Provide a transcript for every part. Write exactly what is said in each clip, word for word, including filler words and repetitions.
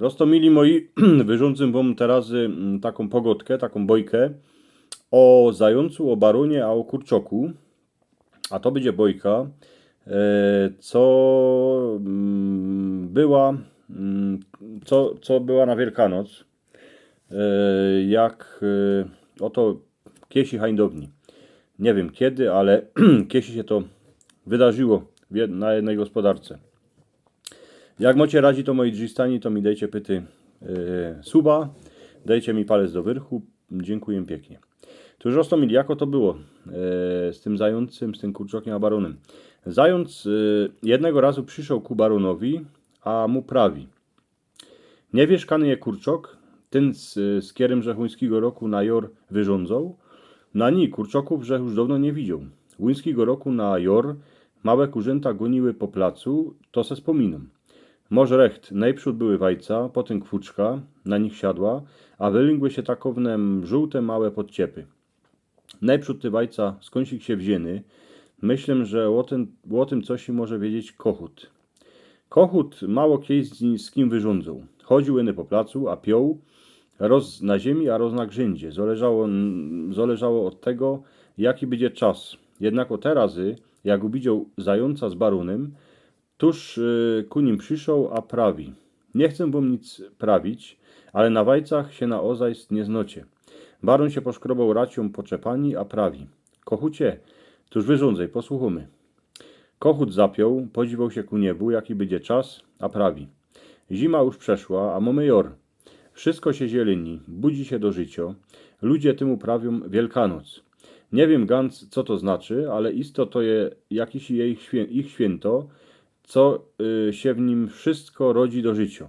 Prosto, mili moi, wyrządzę wam teraz, mm, taką pogodkę, taką bojkę o zającu, o baronie, a o kurczoku. A to będzie bojka, e, co, mm, była, mm, co, co była na Wielkanoc. E, jak, e, oto kiesi hańdowni. Nie wiem kiedy, ale kiesi się to wydarzyło w jed-, na jednej gospodarce. Jak mocie razi to, moi drzistani, to mi dejcie pyty, e, suba, dejcie mi palec do wyrchu. Dziękuję pięknie. Tuż roztomili, jako to było, e, z tym zającym, z tym kurczokiem a baronym. Zając, e, jednego razu przyszoł ku baronowi, a mu prawi: „Nie wiesz, kany je kurczok, tyn z, z kierym żech łyńskigo roku na jor wyrządzał?” „Na ni, kurczoków żech już downo nie widzioł. Łyńskigo roku na jor małe kurzynta goniły po placu, to se spominōm. Moż recht, nejprzōd były wajca, potym kwuczka na nich siadła, a wylyngły sie takowne żōłte małe podciepy. Nejprzōd te wajca skōndzich sie wziyny. Myślę, że o tym, o tym coś może wiedzieć Kochut. Kochut mało kej z, z kim wyrządzōł. Chodziōł iny po placu, a pioł, roz na ziymi, a roz na grzyndzie. Zależało, zależało ôd tego, jaki bydzie czas. Jednako te razy, jak uwidzioł zająca z baronym, tuż, y, ku nim przyszoł, a prawi: „Nie chcę wōm nic prawić, ale na wajcach sie na ozajst nie znocie”. Baron sie poszkroboł raciōm po czepani, a prawi: „Kochucie, tuż wyrządzej, posłuchōmy”. Kochut zapioł, podziwoł sie ku niebu, jaki bydzie czas, a prawi: „Zima już przeszła, a mōmy jor. Wszystko sie zieleni, budzi sie do życio. Ludzie tymu prawiōm Wielkanoc. Nie wiem gans, co to znaczy, ale isto to je jakiś jej świę-, ich święto, co, y, sie w nim wszystko rodzi do życio.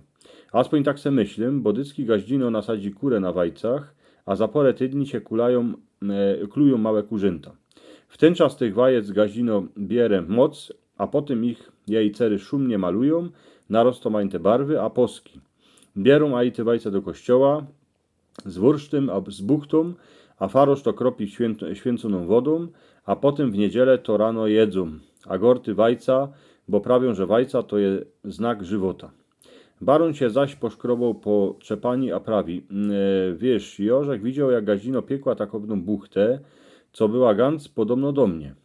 Aspōń tak se myślym, bo dycki gaździno nasadzi kurę na wajcach, a za porę tydni sie kulajōm, e, klujōm małe kurzynta. W tyn czas tych wajec gaździno bierze moc, a potym ich jej cery szumnie malujōm, narostōm ajnte barwy, a poski. Bierōm ajnte wajce do kościoła z wursztym a z buchtōm, a farosz to kropi święt-, święcōnōm wodōm, a potym w niedzielę to rano jedzōm, a gorty wajca, bo prawiōm, że wajca to je znak żywota”. Baron sie zaś poszkroboł po czepani, a prawi: „Mm, e, wiesz, jo żech widzioł, jak gaździno piekła takowną buchtę, co była gans podobno do mnie”.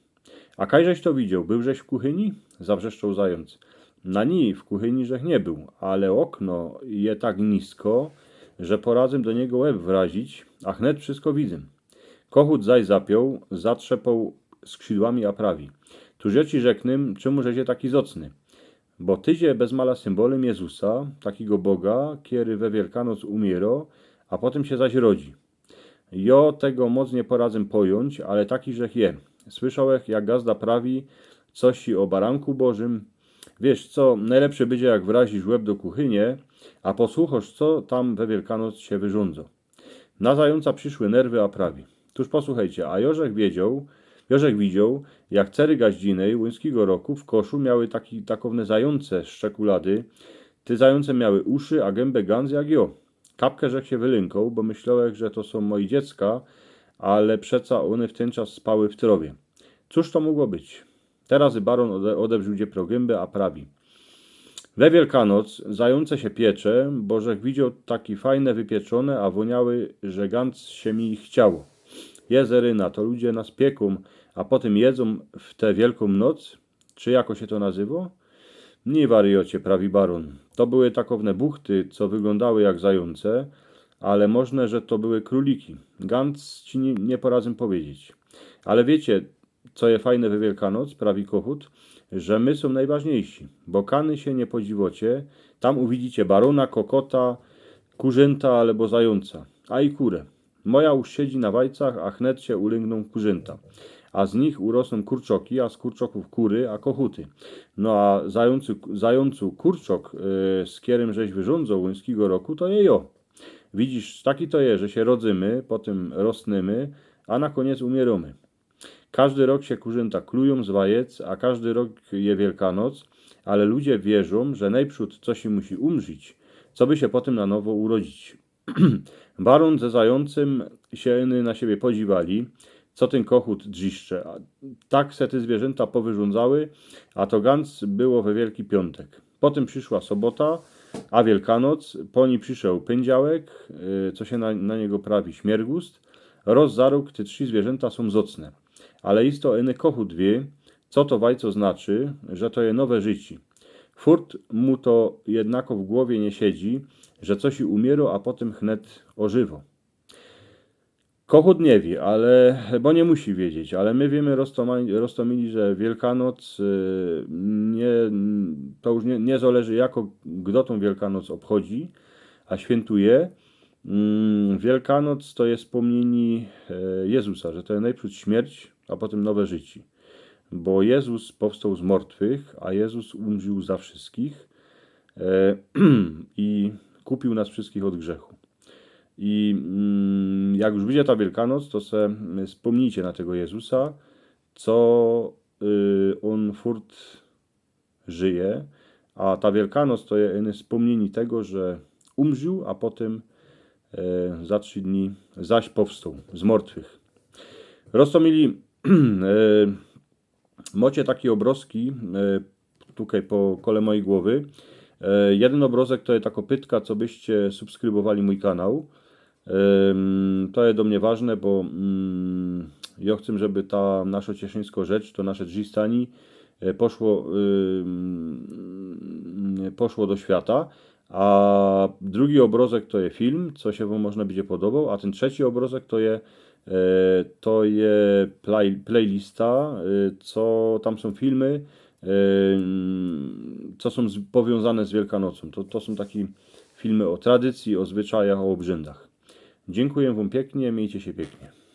„A kaj żeś to widzioł? Był żeś w kuchyni?” zawrzeszczoł zając. „Na ni, w kuchyni żech nie był, ale okno je tak nisko, że poradzym do niego łeb wrazić, a chnet wszystko widzym”. Kochut zaś zapioł, zatrzepoł skrzidłami, a prawi: „Tuż jo ci rzeknym, czymu żech je taki zocny. Bo tyś je bez mala symbolym Jezusa, takigo Boga, kiery we Wielkanoc umiero, a potym sie zaś rodzi. Jo tego moc nie poradzym pojąć, ale taki żech je. Słyszołech, jak gazda prawi coś o baranku Bożym. Wiesz co, nejlepsze bydzie, jak wrazisz łeb do kuchynie, a posłuchosz, co tam we Wielkanoc sie wyrządzo”. Na zająca przyszły nerwy, a prawi: „Tuż posłuchejcie, a jo żech wiedzioł, jo żech widzioł, jak cery gaździny łyńskigo roku w koszu miały taki, takowne zające z czekulady. Te zające miały uszy, a gębę gans jak jo. Kapkã żech sie wylynkoł, bo myślołech, że to sōm moje dziecka, ale przeca ône w tyn czas spały w trowie. Cóż to mogło być?” Te razy baron ode-, odebrził dziepro gębę, a prawi: „We Wielkanoc zające sie piecze, bo żech widzioł taki fajne wypieczone, a woniały, że gans sie mi chciało. Jezeryna, to ludzie nas piekōm, a potym jedzōm w tę Wielkōm Noc, czy jako sie to nazywo?” „Ni, wariocie”, prawi baron. „To były takowne buchty, co wyglōndały jak zające, ale możne, że to były króliki. Gans ci nie, nie poradzym powiedzieć. Ale wiecie, co je fajne we Wielkanoc”, prawi Kochut, „że my sōm nejważniejsi, bo kany sie nie podziwocie, tam uwidzicie barona, kokota, kurzynta albo zająca, a i kurę. Moja już siedzi na wajcach, a chnet sie ulyngōm kurzynta. A z nich urosnōm kurczoki, a z kurczoków kury, a kochuty. No a zającu, zającu kurczok, y, z kierym żeś wyrządzōł łyńskigo roku, to je jo. Widzisz, taki to je, że sie rodzymy, potym rosnymy, a na koniec umieromy. Kŏżdy rok sie kurzynta klujōm z wajec, a kŏżdy rok je Wielkanoc, ale ludzie wierzōm, że nejprzōd coś sie musi umrzeć, coby sie potym na nowo urodzić”. Baron ze zajōncym sie iny na siebie podziwali, co tyn kochut drziszcze. A tak se te zwierzynta powyrządzały, a to gans było we Wielki Piōntek. Potym prziszła sobota, A Wielkanoc, po ni prziszoł pyndziałek, y, co sie na, na niego prawi śmiergust. Roz za rok te trzi zwierzynta sōm zocne. Ale isto eny kochut wie, co to wajco znaczy, że to je nowe życi. Furt mu to jednako w gowie niy siedzi, że coś i umiyro, a potym chnet ożywo. Kochut niy wie, ale, bo niy musi wiedzieć, ale my wiymy roztōma-, roztōmili, że Wielkanoc, y, niy, to już niy, niy zależy jako, kto tōm Wielkanoc ôbchodzi, a świyntuje. Mm, Wielkanoc to je spōmniynie, e, Jezusa, że to je nojprzōd śmierć, a potym nowe życi. Bo Jezus powstoł z mortwych, a Jezus umrził za wszystkich, e, i kupił nas wszystkich ôd grzechu. I, mm, jak już bydzie ta Wielkanoc, to se, mm, spōmnijcie na tego Jezusa, co, y, ôn furt żyje, a ta Wielkanoc to je eny spōmniynie tego, że umrził, a potym, e, za trzi dni zaś powstoł z mortwych. Roztōmili, e, mocie take ôbrozki, e, tukej po kole mojij gowy. E, jedyn ôbrozek to je tako pytka, co byście subskrybowali mōj kanał. Ym, to je do mie ważne, bo, mm, jo chcę, żeby ta naszo cieszyńsko rzecz, to nasze drzistanie, e, poszło, ym, poszło do świata. A drugi ôbrozek to je film, co sie wōm może bydzie podoboł, a tyn trzeci ôbrozek to je, e, to je play-, playlista, e, co tam sōm filmy, e, co sōm z-, powiōnzane z Wielkanocōm. To, to sōm take filmy ô tradycyji, ô zwyczajach, ô ôbrzyndach. Dziynkuję wōm piyknie, miejcie sie piyknie.